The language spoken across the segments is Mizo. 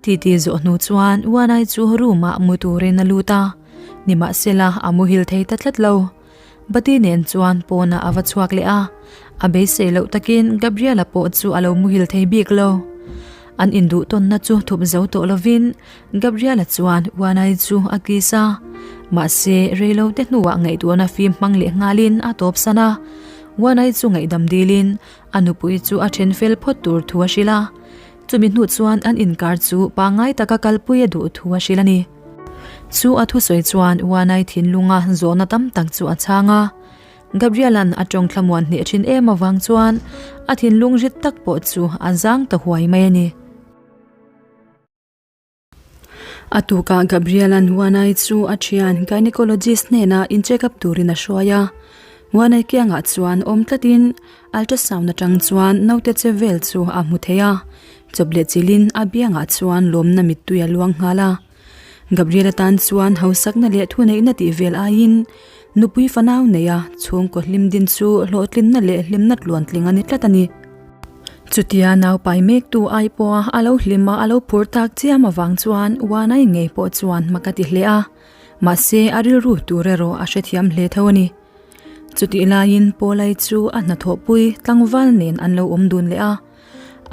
Titi zawh hnu chuan Wanai chu room ah mu turin a lut a, nimahsela a muhil thei ta tlat lo. Bati nen chuan pawnah a va chhuak leh a, a beisei loh takin Gabriela pawh chu a lo muhil thei bik lo. An induh tawnna chu thup zo tawh lovin Gabriela chuan Wanai chu a kiss a, mahse reilote hnuah ngaihtuahna fim hmang leh nghalin a tawpsan a. Wanai chu ngaihdam dilin a nupui chu a then fel phawt tur thu a hrilh a. Chumi hnu chuan an inkar chu pangngai taka kalpui a duh thu a hrilh a ni. Chu a thusawi chuan Wanai thinlunga zawhna tam tak chu a chhang a. Gabriel-a'n a tawng thlamuan hneh thin em avang chuan a thinlung rit tak pawh chu a zang ta huai mai a ni. A tukah Gabriel-a'n Wanai chu a thian gynecologist hnenah in check up turin a hruai a. Wanai kiangah chuan awm tlatin ultrasound atang chuan naute che vel chu a hmu thei a. Chawp leh chilhin a biangah chuan lawmna mittui a luang nghal a. Gabriel-a tan chuan hausakna leh thuneihna tih vel aiin nupui fanau neia chhungkaw hlim din chu hlawhtlinna leh hlimna tluantling a ni tlat a ni. Chutia naupai mektu ai pawha a lo hlim a, a lo phur tak chiam avang chuan Wanai ngei pawh chuan hma ka ti hle a, mahse a rilru tur erawh a hrethiam hle tho a ni. Chutih laiin Pawlai chu a hnathawhpui tlangval nen an lo awm dun leh a,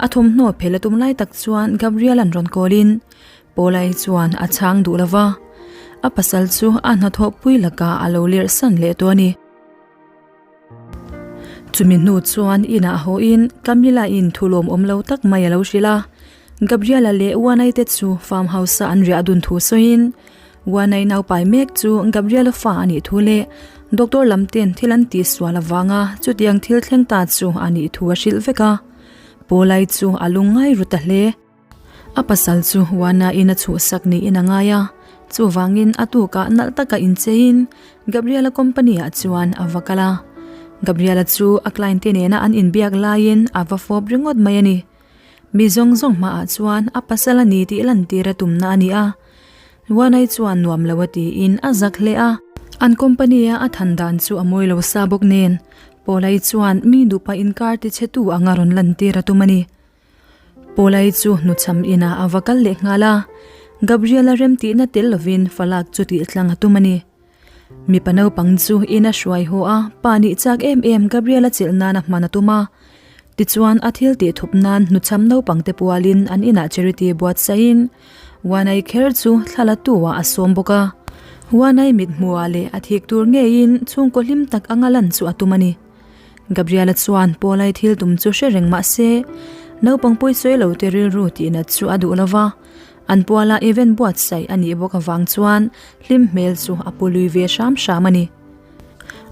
a thawmhnaw phel a tum lai tak chuan Gabriel-a'n rawn kawlin Pawlai chuan a chhang duh lo va, a pasal chu a hnathawhpui lakah a lo lerh san leh tawh a ni. Chumi hnu chuan inah hawiin Camilla in thulawm awm lo tak mai a lo hrilh a, Gabriela leh Uanai te chu farm house a an riah dun thu sawiin Uanai naupai mek chu Gabriela fa a nih thu leh doctor lam ten thil an tihsual avanga chutiang thil thleng ta chu a nih thu a hrilh vek a, Paulai chu a lungngai ru ta hle. A pasal chu Juana in a chhuhsak niin a ngai a, chuvangin a tukah nalh taka incheiin Gabriela company ah chuan a va kal a. Gabriela chu a client te nena an inbiak laiin a va fawp ringawt mai a ni. Mi zawng zawng hmaah chuan a pasal a ni tih lantir a tumna a ni a. Juana-i chuan nuam lo a tiin a zak hle a. An company a a than dan chu a mawi lo sa bawk nen Paula-i chuan mi nupa inkar tichhetu anga rawn lantir a tum a ni. Paulai chu hnuchham inah a va kal leh nghal a, Gabriel-a remtihna tel lovin falak chu tih tlang a tum a ni. Mipa naupang chu ina hruai haw a, pa nih chak em em Gabriel-a chelh nan a hman a tum a. Tichuan a thil tih thup nan hnuchham naupang te pualin an inah charity buatsaihin Wanai kher chu thla la tu ah a sawm bawk a. Wanai mithmuhah leh a thik tur ngeiin chhungkaw hlim tak anga lan chu a tum a ni. Gabriela chuan Paulai thil tum chu hre reng mah se, naupang pawi sawi lo te rilru tihna chu a duh lo va, an puala event buatsaih a nih bawk avang chuan hlim hmel chu a pu lui ve hram hram a ni.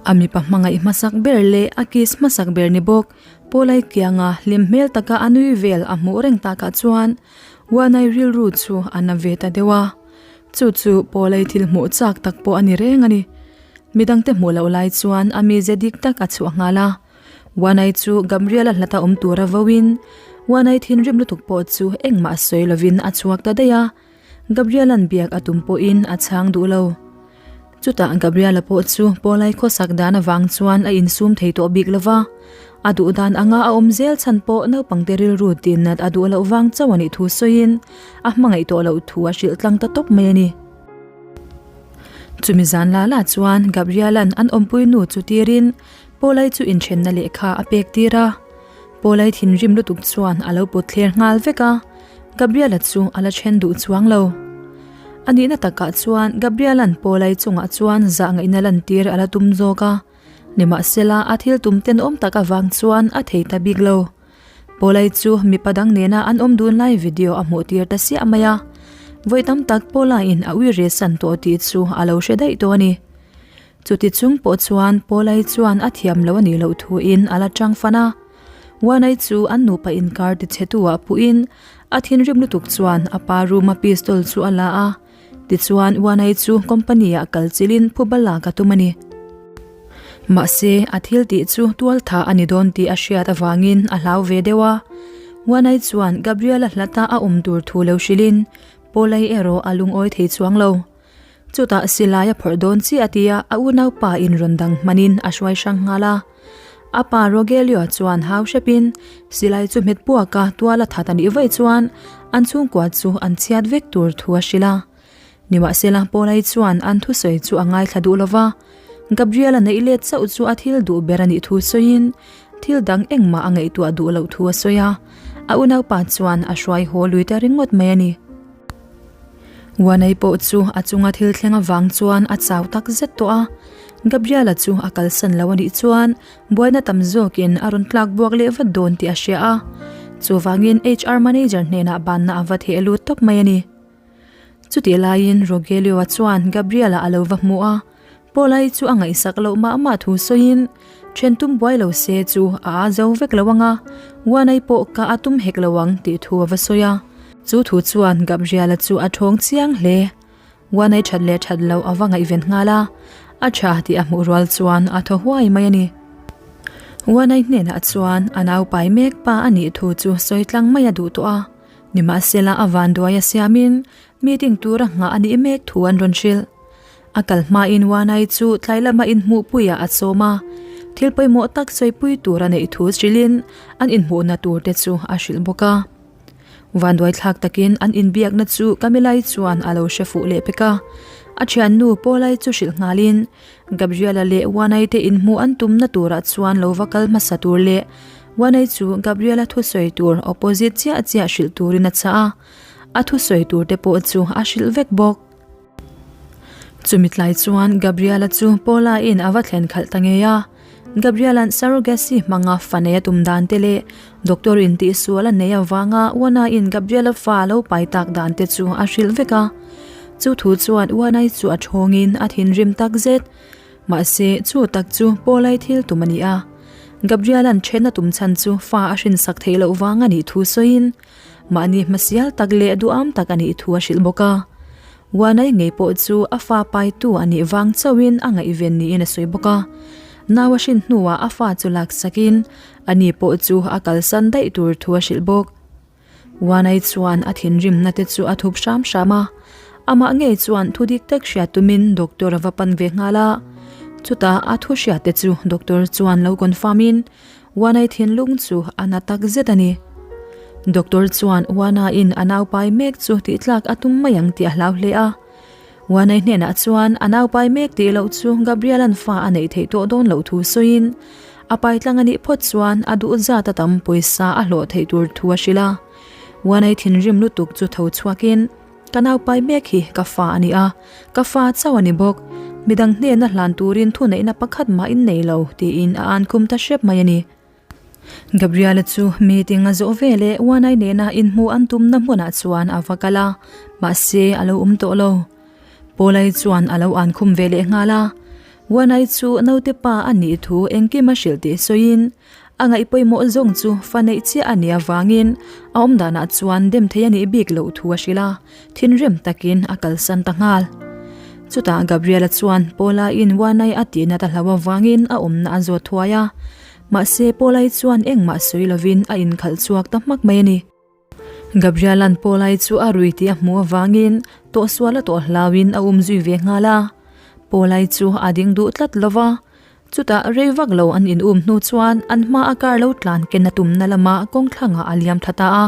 A mipa hmangaih hmasak ber leh a kiss hmasak ber ni bawk Paulai kianga hlim hmel taka a nui vel a hmuh reng takah chuan Wanai rilru chu a na ve ta deuh a, chu chu Paulai thil hmuh chak tak pawh a ni reng a ni. Midangte hmuh loh lai chuan a mize dik tak a chhuah nghal a. Wanai chu Gabriel-a hlata awm tura voin Wanai thinrim lutuk pawh chu engmah sawi lovin a chhuak ta daih a. Gabriel-a'n biak a tum pawhin a chhang duh lo. Chutah Gabriel-a pawh chu Paulai khawsak dan avang chuan a insum thei tawh bik lova. A duh dan anga a awm zel chhan pawh naupangte rilru tinnat a duh loh vang chauh a nih thu sawiin a hmangaih tawh loh thu a hrilh tlang ta tawp mai a ni. Chumi zan la la chuan Gabriel-a'n an awmpui nu chu tirin Paulai chu inthenna lehkha a pek tir a. Paulai thinrim lutuk chuan a lo put thler nghal vek a, Gabriel-a chu a la then duh chuang lo. A nihna takah chuan Gabriel-a'n Paulai chungah chuan zah ngaihna lantir a la tum zawk a, nimahsela a thil tum tenawm tak avang chuan a thei ta bik lo. Paulai chu mipa dang nena an awm dun lai video a hmuh tir ta siah mai a, vawi tam tak Paula-in a ui re san tawh tih chu a lo hre daih tawh a ni. Chuti chung pawh chuan Paulai chuan a thiam lo a nih loh thuin a la chang fan a. Wanai chu an nupa inkar tichhe tu ah puhin a thinrim lutuk chuan a pa room a pistol chu a la a, tichuan Wanai chu company ah kal chilhin phuba lak a tum a ni. Mahse, a thil tih chu tualtha a ni dawn tih a hriat avangin a hlau ve deuh a. Wanai chuan Gabriel-a hlata a awm tur thu lo hrilhin Paul-i erawh a lungawi thei chuang lo. Chutah silai a phawrh dawn chiah a tia a unaupa in rawn dang hmanin a hruai hrang nghal a. A pa Rogelio chuan hau hrepin silai chu hmet puaka tual a that a nih vaih chuan an chhungkua chu an chhiat vek tur thu a hrilh a. Nimahsela Paulai chuan an thusawi chu a ngaithla duh lova, Gabriel-a neih let chauh chu a thil duh ber a nih thu sawiin thil dang engmah a ngaihtuah duh loh thu a sawi a, a unaupa chuan a hruai haw lui ta ringawt mai a ni. Uanei pawh chu a chunga thil thleng avang chuan a chau tak zet tawh a, Gabriel-a chu a kalsan lo a nih chuan buaina tam zawkin a rawn tlak buak leh vat dawn tih a hria a, chuvangin HR manager hnenah banna a va theh lut tawp mai a ni. Chutih laiin Rogelio-a chuan Gabriel-a a lo va hmu a, Paul-a-i chu a ngaihsak loh mah mah thu sawiin, Then tum buai lo se chu a a zo vek lo ang a, Uanai pawh ka a tum hek lo ang tih thu a va sawi a. Chu thu chuan Gabriel-a chu a thawng chiang hle. Uanai that leh that loh a va ngaihven nghal a, a tha tih a hmuh rual chuan a thaw huai mai a ni. Uanai hnenah chuan a naupai mek pa a nih thu chu sawi tlang mai a duh tawh a. Nimahsela a vanduai a siamin meeting tura nghah a nih mek thu an rawn hrilh. A kal hmain Wanai chu tlai lama inhmuhpuiah a sawm a, thil pawimawh tak sawipui tur a neih thu hrilhin an inhmuhna tur te chu a hrilh bawk a. Vanduai thlak takin an inbiakna chu Camilla-i chuan a lo hre fuh leh pek a, a thiannu Paula-i chu hrilh nghalin Gabriela leh Wanai te inhmuh an tumna turah chuan lo va kal hmasa tur leh Wanai chu Gabriela thusawi tur opposite chiah chiah hrilh turin a chah a, a thusawi tur te pawh chu a hrilh vek bawk. Chumi tlai chuan Gabriela chu Paula in a va thlen khalh ta ngei a, Gabriela'n surrogacy hmanga fa nei a tum dan te leh doctor in tihsual a nei avanga Uana in Gabriela fa lo pai tak dan te chu a hrilh vek a. Chu thu chuan Uanai chu a thawngin a thinrim tak zet. Mahse, chu tak chu Paulai thil tum a ni a. Gabriela'n then a tum chhan chu fa a hrinsak theih loh vang a nih thu sawiin mahni hmasial tak leh duham tak a nih thu a hrilh bawk a. Uanai ngei pawh chu a fa paitu a nih vang chauhin a ngaihven niin a sawi bawk a. Nau a hrin hnuah a fa chu laksakin ani pawh chu a kalsan daih tur thu a hrilh bawk. Uanai chuan a thinrimna te chu a thup hram hram a, amah ngei chuan thu dik tak hriat tumin doctor a va pan ve nghal a. Chutah a thu hriat te chu doctor chuan lo confirm in Uanai thinlung chu a na tak zet a ni. Doctor chuan Uana in a naupai mek chu tihtlak a tum mai ang tih a hlau hle a. Uanai hnenah chuan a naupai mek tih loh chu Gabriela'n fa a neih theih tawh dawn loh thu sawiin a paitlang a nih phawt chuan a duh zat a tam pawisa a hlawh theih tur thu a hrilh a. Uanai thinrim lutuk chu tho chhuakin, Ka naupai mek hi ka fa a ni a, ka fa chauh a ni bawk. Midang hnena hlan turin thuneihna pakhat mah in nei lo, tiin a ankhum ta hrep mai a ni. Gabriela chu meeting a zawh ve leh Uanai nena inhmuh an tumna hmunah chuan a va kal a, mahse a lo awm tawh lo. Paulai chuan a lo ankhum ve leh nghal a, Uanai chu naute pa a nih thu engkim a hrilh tih sawiin a ngaih pawimawh zawng chu fa neih chiah a nih avangin a awm danah chuan dem thei a nih bik loh thu a hrilh a, thinrim takin a kalsan ta nghal. Chutah Gabriela chuan Paula in Uanai a tihna ta hlau avangin a awmna a zawt thuai a, Mahse, Paul-ai chuan engmah sawi lovin a inkhalh chhuak ta hmak mai a ni. Gabriel-a'n Paul-ai chu a rui tih a hmuh avangin tawhsual a tawh hlauin a um zui ve nghal a. Paul-ai chu a ding duh tlat lo va, chutah rei vak lo an in um hnu chuan an hma a car lo tlan ken a tumna lama kawngthlangah a liam thla ta a.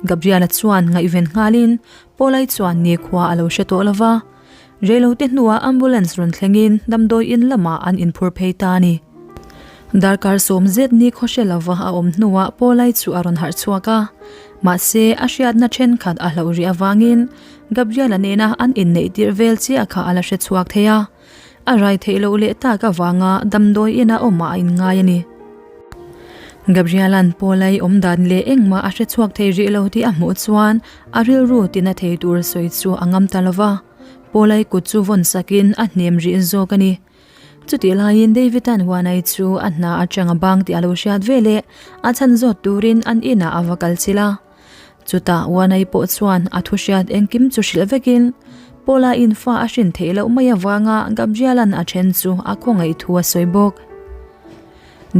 Gabriel-a chuan ngaihven nghalin Paul-ai chuan nikhua a lo hre tawh lo va. Reilote hnuah ambulance rawn thlengin damdawi in lamah an inphur phei ta a ni. Darkar sawm zet ni khawhre lova a awm hnuah Paulai chu a rawn harh chhuak a. Mahse, a hriatna thenkhat a hloh rih avangin Gabriela nena an inneih tirh vel chiah kha a la hre chhuak thei a. A rai theih loh leh tak avanga damdawi ina awmah a inngai a ni. Gabriela'n Paulai awm dan leh engmah a hre chhuak thei rih lo tih a hmuh chuan a rilru tina thei tur sawi chu a ngam ta lova. Paulai kut chu vawn sakin a hnem rih zawk a ni. Chutih laiin Davida'n Huanai chu a hna atang a bang tih a lo hriat veleh a chhan zawt turin an inah a va kal chilh a. Chutah Uanai pawh chuan a thu hriat engkim chu hrilh vekin Paula in fa a hrin theih loh mai avanga Gabriela'n a then chu a khawngaih thu a sawi bawk.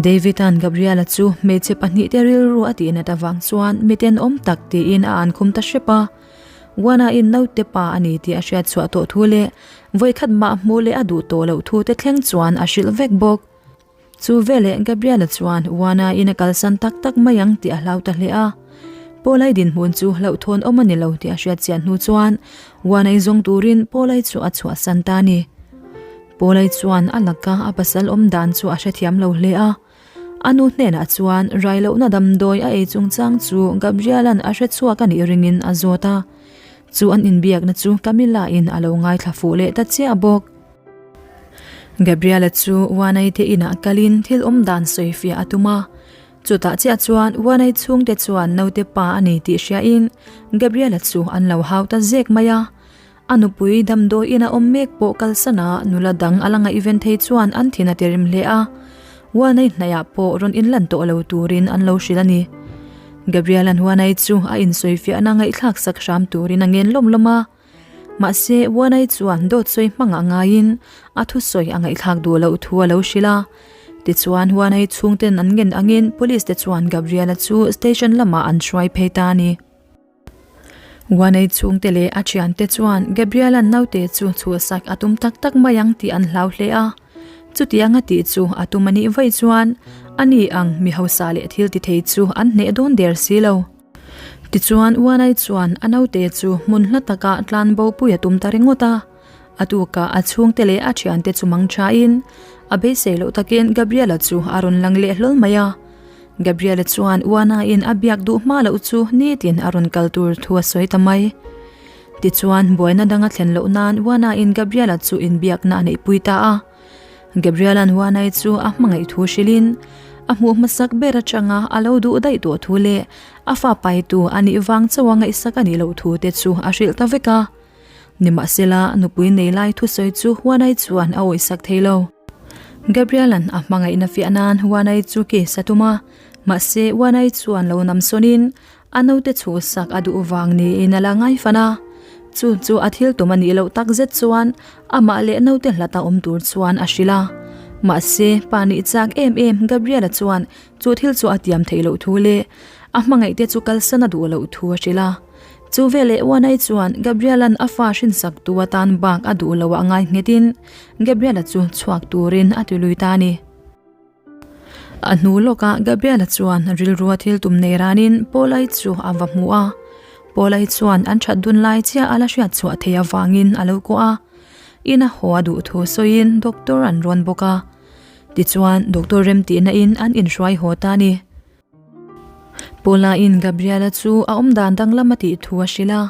David-a'n Gabriela chu hmeichhe pahnihte rilru a tihnat avang chuan mi tenawm tak tiin a ankhum ta hrep a. Uana-in naute pa a ni tih a hriat chhuah tawh thu leh vawikhat mah hmuh leh a duh tawh loh thu te thleng chuan a hrilh vek bawk. Chu veleh Gabriel-a chuan Juana-in a kalsan tak tak mai ang tih a hlau ta hle a. Paul-ai dinhmun chu hlauhthawn awm a ni lo tih a hriat chian hnu chuan Juana-i zawng turin Paul-ai chu a chhuahsan ta a ni. Paul-ai chuan a laka a pasal awm dan chu a hrethiam lo hle a. A nu hnenah chuan rai lohna damdawi a ei chungchang chu Gabriel-a'n a hrechhuak a nih ringin a zawt a. Chu an inbiakna chu Camilla-in a lo ngaithla fuh leh ta chiah bawk. Gabriel-a chu Uanai te inah kalin thil awm dan sawifiah a tum a. Chutah chiah chuan Uanai chhungte chuan naute pa a ni tih hriain Gabriel-a chu an lo hau ta zek mai a. A nupui damdawi ina awm mek pawh kalsana nula dang a la ngaihven thei chuan an thin a ti rim hle a. Uanai hnaihah pawh rawn inlan tawh lo turin an lo hrilh a ni. Gabriel-a'n Uanai chu a insawifiahna ngaihthlak sak hram turin a ngen lawm lawm a. Mahse, Uanai chuan dawt sawi hmangah ngaiin a thusawi a ngaihthlak duh loh thu a lo hrilh a. Tichuan, Uanai chhungten an ngen angin Police te chuan Gabriela chu station lamah an hruai phei ta a ni. Uanai chhungte leh a thiante chuan Gabriela'n naute chu chhuahsak a tum tak tak mai ang tih an hlau hle a. Chutiang a tih chu a tum a nih vaih chuan ani ang mi hausa leh thil ti thei chu an hneh dawn der si lo. Tichuan Uanai chuan a naute chu hmun hla takah tlanbo pui a tum ta ringawt a. A tukah a chhungte leh a thiante chu mang thain a beisei loh takin Gabriela chu a rawn lang leh hlawl mai a. Gabriela chuan Uanaiin a biak duh hma loh chu nitin a rawn kal tur thu a sawi ta mai. Tichuan buaina dang a thlen loh nan Uanaiin Gabriela chu inbiakna a neihpui ta a. Gabriela'n Huanai chu a hmangaih thu hrilhin, a hmuh hmasak ber atanga a lo duh daih tawh thu leh a fa paitu a nih vang chauha ngaihsak a nih loh thu te chu a hrilh ta vek a. Nimahsela, nupui nei lai thusawi chu Huanai chuan a awihsak thei lo. Gabriela'n a hmangaihna fiah nan Huanai chu case a tum a, mahse Huanai chuan lo namsawnin A naute chhuhsak a duh vang niin a la ngai fan a, chu chu a thil tum a nih loh tak zet chuan amah leh naute hlata awm tur chuan a hrilh a. Mahse, pa nih chak em em Gabriela chuan chu thil chu a tiam theih loh thu leh a hmangaihte chu kalsan a duh loh thu a hrilh a. Chu veleh Uanai chuan Gabriela'n a fa hrinsak tu atan bak a duh loh a ngai nghetin Gabriela chu chhuak turin a ti lui ta a ni. A hnu lawkah Gabriela chuan rilrua thil tum nei ranin Paul-i chu a va hmu a. Paul-i chuan an that dun lai chiah a la hriat chhuah theih avangin a lo kuah a. Ina haw a duh thu sawiin doctor an rawn bawk a. Tichuan doctor remtihna in an inhruai haw ta a ni. Paula-in Gabriela chu a awmdan danglam a tih thu a hrilh a,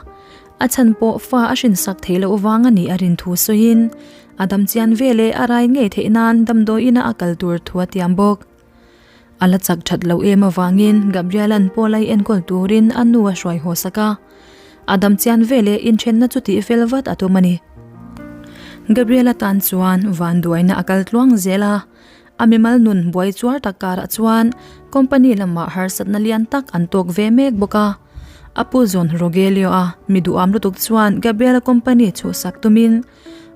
a chhan pawh fa a hrinsak theih loh vang a nih a rin thu sawiin a dam chian veleh a rai ngei theih nan damdawiina a kal tur thu a tiam bawk. A la chak that loh em avangin Gabriela'n Paula-i enkawl turin a nu a hruai haw sak a, a dam chian veleh inthenna chu tih fel vat a tum a ni. Gabriela tan chuan vanduaina a kal tluang zel a. A mimal nun buai chuar tak karah chuan company lamah harsatna lian tak an tawk ve mek bawk a. A pu zawn Rogelio-a mi duham lutuk chuan Gabriela company chhuhsak tumin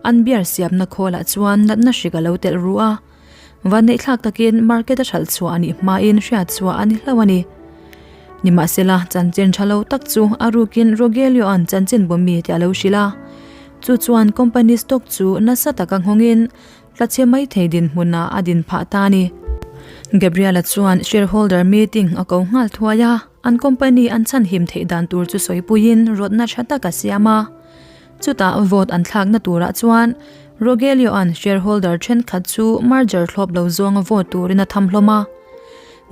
an beer siamna khawlah chuan natna hrik a lo telh ru a. Vanneihthlak takin market a hralh chhuah a nih hmain hriat chhuah a ni hlauh a ni. Nimahsela, chanchin tha lo tak chu a rukin Rogelio-a'n chanchin bawmi tih a lo hrilh a. Chu chuan company stock chu nasa taka nghawngin Tlachhe mai thei dinhmunah a din phah ta a ni. Gabriela chuan shareholder meeting a ko nghal thuai a, an company an chhanhim theih dan tur chu sawipuiin rawtna tha tak a siam a. Chutah vote an thlakna turah chuan Rogelio-a'n shareholder thenkhat chu merger thlawp lo zawnga vote turin a tham hlawm a.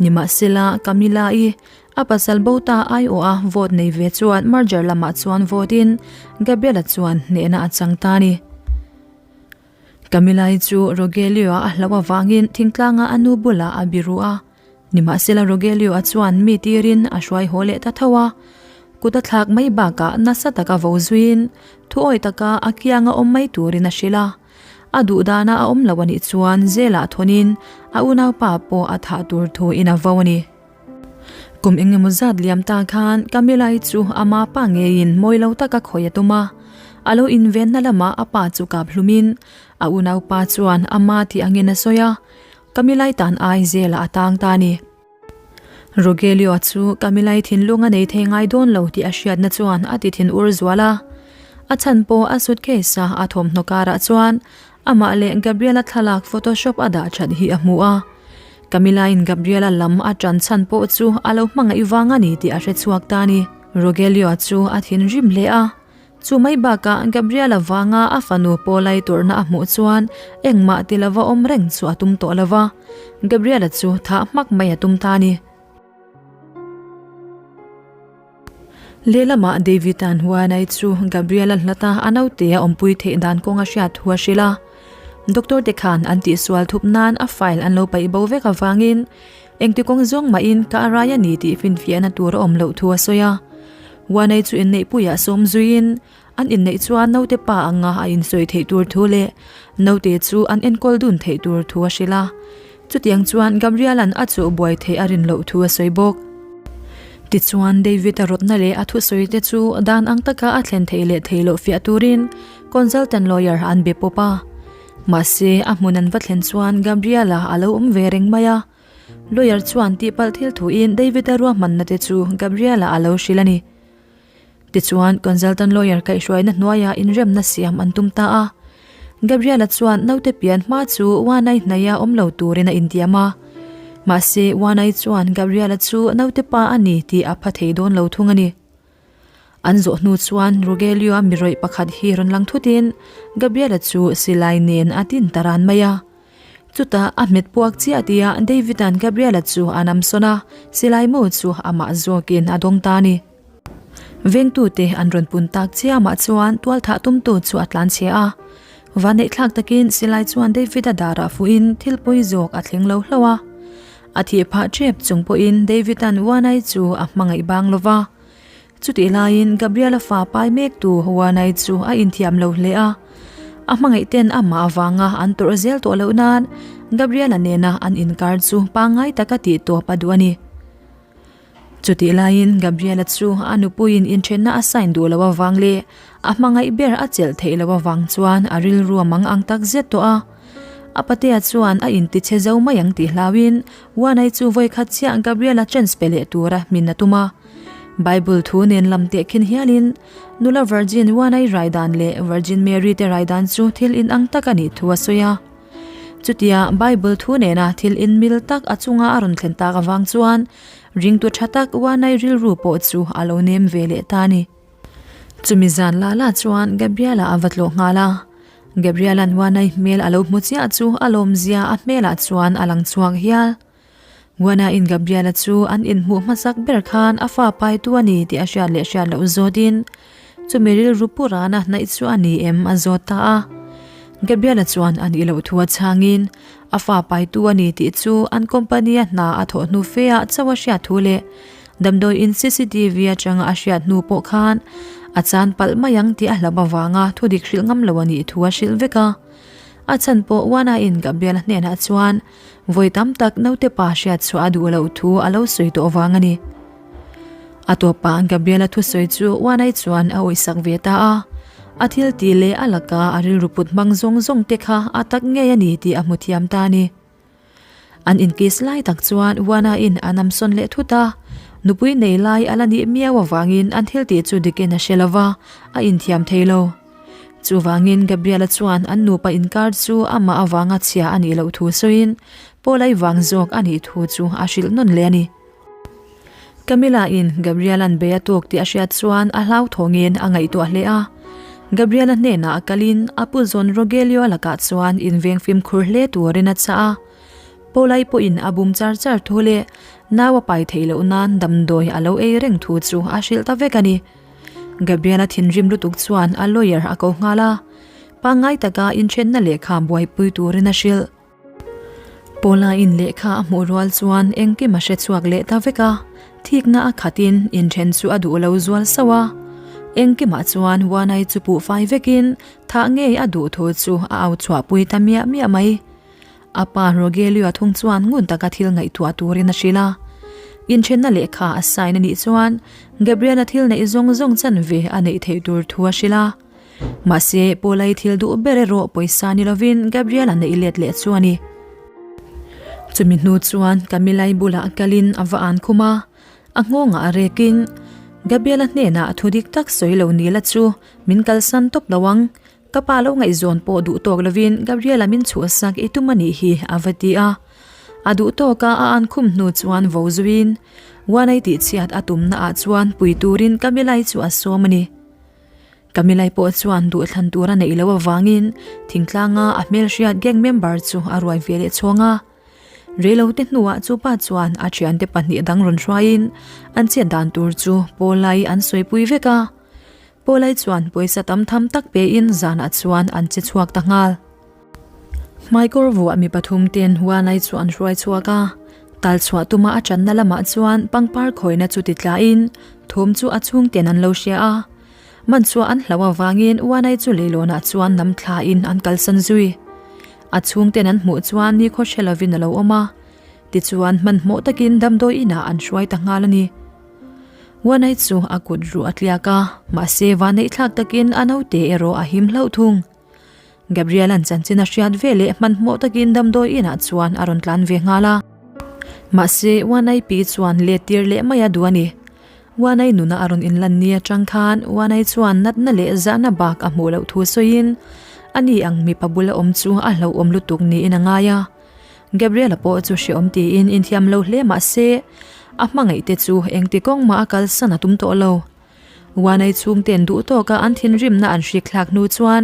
Nimahsela, Camila-i a pasal bo ta aiawha vote nei ve chuan merger lamah chuan vote-in Gabriela chuan hnehna a chang ta a ni. Camilla-i chu Rogelio-a a hlauh avangin thingtlanga a nu bulah a biru a. Nimahsela Rogelio-a chuan mi tirin a hruai haw leh ta tho a. Kut a thlak mai bakah nasa taka vo zuiin thuawi taka a kianga awm mai turin a hrilh a. A duh dana a awm lo a nih chuan zelah thawnin a unaupa pawh a thah tur thuin a vo a ni. Kum engemaw zat liam ta khan Camilla-i chu ama pa ngeiin mawi lo taka khawi a tum a. A lo invenna lamah a pa chu kap hlumin a unaupa chuan ama tih angin a sawi a, Camilla-i tan ai zelah a tang ta a ni. Rogelio-a chu Camilla-i thinlung a nei thei ngai dawn lo tih a hriatna chuan a ti thin ur zual a. A chhan pawh a suitcase-a a thawmhnaw karah chuan amah leh Gabriel-a thlalak photoshop a dah that hi a hmu a. Camilla-in Gabriela lam a ṭan chhan pawh chu a lo hmangaih vang a ni tih a hre chhuak ta a ni. Rogelio-a chu a thinrim hle a. Chu mai bakah Gabriela vanga a fanu Paula-i tawrhna a hmuh chuan engmah ti lova awm reng chu a tum tawh lo va, Gabriela chu thah hmak mai a tum ta a ni. Lehlamah David-a'n Huanai chu Gabriel-a hlata a naute a awmpui theih dan kawng a hriat thu a hrilh a. Doctor te khan an tihsual thup nan a file an lo paih bo vek avangin engti kawng zawng mahin ka a rai a ni tih finfiahna tur a awm loh thu a sawi a. Huanai chu inneihpuiah sawm zuiin An inneih chuan naute pa anga a insawi theih tur thu leh naute chu an enkawl dun theih tur thu a hrilh a. Chutiang chuan Gabriel-a'n a chuh buai theih a rin loh thu a sawi bawk. Tichuan David-a rawtna leh a thusawi te chu dan ang taka a thlen theih leh theih loh fiah turin consultant lawyer an be pawp a. Mahse, a hmun an va thlen chuan Gabriel-a a lo awm ve reng mai a. Lawyer chuan tihpalh thil thuin David-a ruahmanna te chu Gabriel-a a lo hrilh a ni. Tichuan, consultant lawyer kaihhruaina hnuaiah inremna siam an tum ta a. Gabriela chuan naute pian hma chu Wanai hnaia awm lo turin a intiam a. Mahse, Wanai chuan Gabriela chu naute pa a ni tih a pha thei dawn lo thung a ni. An zawh hnu chuan Rogelio-a mi rawih pakhat hi rawn lang thutin Gabriela chu silai nen a tin ta ran mai a. Chutah a hmet puak chiah tia David-a'n Gabriela chu a namsawn a, silai mu chu amah zawkin a dawng ta a ni. Vengtute an rawn pun tak chiamah chuan tualthah tumtu chu a tlanchhia a. Vaneihthlak takin silai chuan David-a darah fuhin thil pawi zawk a thleng lo hlauh a. A thih phah tep chung pawhin David-a'n Wanai chu a hmangaih bang lo va. Chutih laiin Gabriel-a fa pai mektu Wanai chu a inthiam lo hle a. A hmangaih ten amah avanga an tawrh zel tawh loh nan Gabriel-a nena an inkar chu pangngai taka tih tawp a duh a ni. Chutih laiin Gabriela chu a nupuiin inthenna a sign duh loh avang leh a hmangaih ber a chelh theih loh avang chuan a rilru a mang ang tak zet tawh a. A patea chuan a intichhe zo mai ang tih hlauhin Wanai chu vawikhat chiah Gabriela chance pe leh tura hmin a tum a. Bible thu nen lam teh khin hialin nula Virgin Wanai rai dan leh Virgin Mary te rai dan chu thil inang tak a nih thu a sawi a. Chutia Bible thu nena thil inmil tak a chunga a rawn thlen tak avang chuan ringtu tha tak Wanai rilru pawh chu a lo nem ve leh ta a ni. Chumi zan la la chuan Gabriela a va tlawh nghal a. Gabriela'n Wanai hmel a lo hmu chiah chu a lawmzia a hmelah chuan a lang chhuak hial. Wanaiin Gabriela chu an inhmuh hmasak ber khan a fa paitu a ni tih a hriat leh hriat loh zawtin chumi rilru pu rana hnaih chu a ni em a zawt ta a. Gabriela chuan a nih loh thu a chhangin a fa paitu a ni tih chu an company-a hna a thawh hnu feah chauh a hriat thu leh damdawiin cctv atanga a hriat hnu pawh khan a chan palh mai ang tih a hlauh avanga thudik hrilh ngam lo a nih thu a hrilh vek a. A chhan pawh Wanaiin Gabriela hnenah chuan Vawi tam tak naute pa hriat chhuah a duh loh thu a lo sawi tawh vang a ni. A tawpah Gabriela thusawi chu Wanai chuan a awihsak ve ta a. A thil tih leh a laka a rilru put hmang zawng zawng te kha a tak ngei a ni tih a hmu thiam ta a ni. An inkiss lai tak chuan Wanaiin a namsawn leh thut a. Nupui nei lai a la nih miau avangin an thil tih chu dikin a hre lo va, a inthiam thei lo. Chuvangin Gabriela chuan an nupa inkar chu amah avanga chhia a nih loh thu sawiin Paul-a i vang zawk a nih thu chu a hrilh nawn leh a ni. Camilla-in Gabriela'n bei a tawk tih a hriat chuan a hlauthawngin a ngaihtuah hle a. Gabriela hnenah a kalin a pu zawn Rogelio-a lakah chuan inveng fimkhur hle turin a chah a. Paul-a pawhin a bum char char thu leh nau a pai theih loh nan damdawi a lo ei reng thu chu a hrilh ta vek a ni. Gabriela thinrim lutuk chuan a lawyer a ko nghal a, pangngai taka inthenna lehkha buaipui turin a hrilh. Paula-in lehkha a hmuh rual chuan engkim a hre chhuak leh ta vek a, thikna a khatin inthen chu a duh lo zual sauh a. Engkimah chuan Wanai chu puh fai vekin thah ngei a duh thu chu a au chhuahpui ta miah miah mai. A pa Rogelio thung chuan ngun taka thil ngaihtuah turin a hrilh a. Inthenna lehkha a sign a nih chuan Gabriela thil neih zawng zawng chanve a neih theih tur thu a hrilh a. Mahse, Paula-i thil duh ber erawh pawisa ni lovin Gabriela neih let leh chu a ni. Chumi hnu chuan Camilla-i bulah kalin a va an khum a, a nghawngah a rekin, Gabriela hnenah thu dik tak sawi lo ni la chu min kalsan tawp lo ang, Ka pa lo ngaihzawn pawh duh tawk lovin Gabriela min chhuahsak i tum a nih hi a va ti a. A duh tawka a an khum hnu chuan vo zuiin Wanai tihchhiat a tumna ah chuan pui turin Camilla-i chu a sawm a ni. Camilla-i pawh chuan duhthlan tur a neih loh avangin thingtlanga a hmelhriat gang member chu a ruai ve leh chhawng a. Reilote hnuah chupa chuan a thiante pahnih dang rawn hruaiin an chet dan tur chu Paul-i an sawipui vek a. Paul-i chuan pawisa tam tham tak pein zanah chuan an che chhuak ta nghal. Hmaikawr vuah mi pathum ten Huanai chu an hruai chhuak a, tal chhuah tuma a channa lamah chuan pangpar khawina chu ti tlain thawm chu a chhungten an lo hria a. Man chhuah an hlauh avangin Huanai chu leilawnah chuan nam thlain an kalsan zui. A chhungten an hmuh chuan nikhaw hre lovin a lo awm a, tichuan hmanhmawh takin damdawi inah an hruai ta nghal a ni. Huanai chu a kut ruh a tliak a, mahse vaneihthlak takin a naute erawh a him hlauh thung. Gabriel-a'n chanchin a hriat ve leh hmanhmawh takin damdawi inah chuan a rawn tlan ve nghal a. Mahse, Wanai pi chuan let tir leh mai a duh a ni. Wanai nuna a rawn inlan ni atang khan Wanai chuan natna leh zahna bak a hmuh loh thu sawiin ani ang mipa bula awm chu a hlauhawm lutuk niin a ngai a. Gabriel-a pawh chu hreawm tiin inthiam lo hle mah se, a hmangaihte chu engti kawng mah a kalsan a tum tawh lo. Wanai chhungten duh tawka an thinrimna an hrikthlak hnu chuan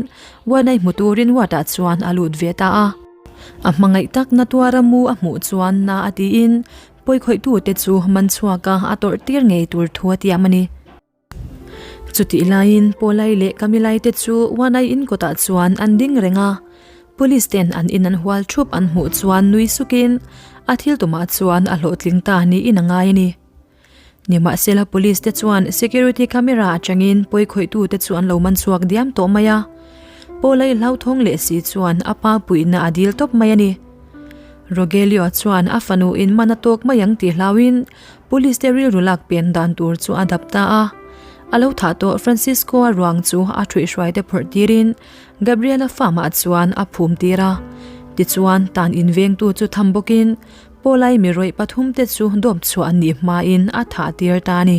Wanai hmu turin ward-ah chuan a lut ve ta a. A hmangaih tak na tuara mu a hmuh chuan na a tiin pawikhawihtute chu man chhuaka a tawrh tir ngei tur thu a tiam a ni. Chutih laiin Pawlai leh Kamilai te chu Wanai in kawtah chuan an ding reng a. Police ten an in an hual thup an hmuh chuan nui sukin a thil tumah chuan a hlawhtling ta niin a ngai a ni. Nimahsela police te chuan security camera atangin pawikhawihtu te chu an lo man chhuak diam tawh mai a, Paula i hlauthawng leh si chuan a pa puihna a dil tawp mai a ni. Rogelio chuan a fanu in man a tawk mai ang tih hlauhin police te rilru lak pen dan tur chu a dap ta a. A lo thah tawh Francisco-a ruang chu a thuihhruai te phawrh tirin Gabriela farm ah chuan a phum tir a. Tichuan tan invengtu chu tham bawkin Pawlai mi rawih pathumte chu dawp chhuah an nih hmain a thah tir ta a ni.